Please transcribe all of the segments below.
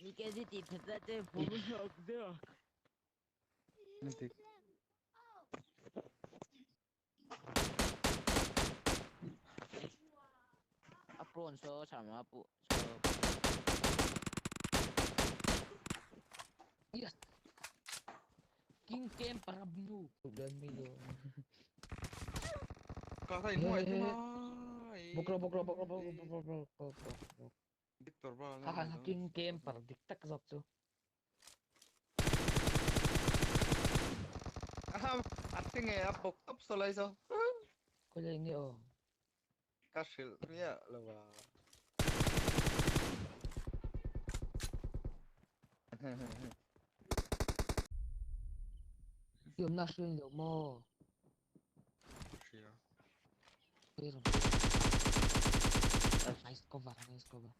你该是底层在这服务对吧？ Dik. A prawn so sama pu so. Yes. King Kem para blue. Dan milo. Ka thai muai tu ma. Bokro bokro bokro bokro bokro bokro bokro. Victor ba. Ha ha King Kem para dik tak zok chu. Ah, ate nge a bok top so lai so. Ko le nge o. Ka hril ria lo wa. Yom na hrin lo mo. Hria. Nice cover, nice cover.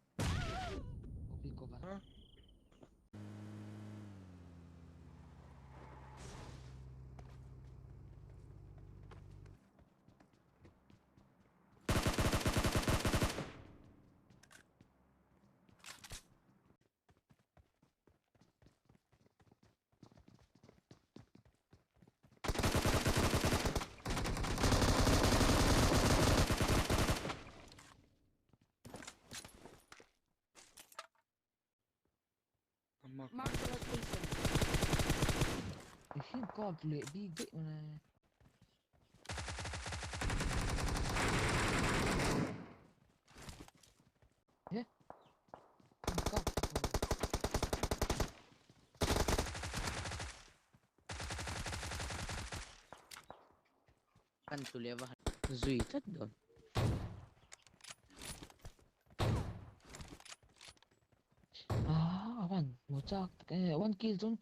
OP cover. Huh? Amak. Mark the location. Him kap le big big mana. Yeah. Kap. Kan tu le va zui tat don. Ah, awan, mo chak eh one kill zone.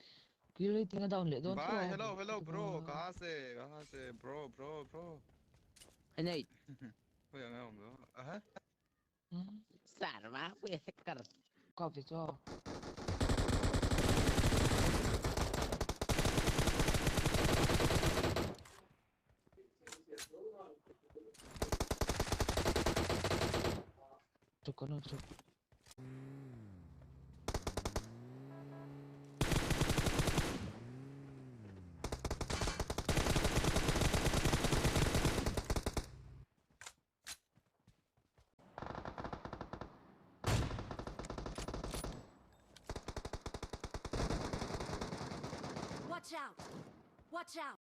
Kill rating na down le don. Bye, hello, hello, bro. कहाँ से? कहाँ से? Bro, bro, bro. Này, Ôi nghe không đó. À hả? sarma pu hacker. Kap de cho. Chuk no chuk. Watch out! Watch out!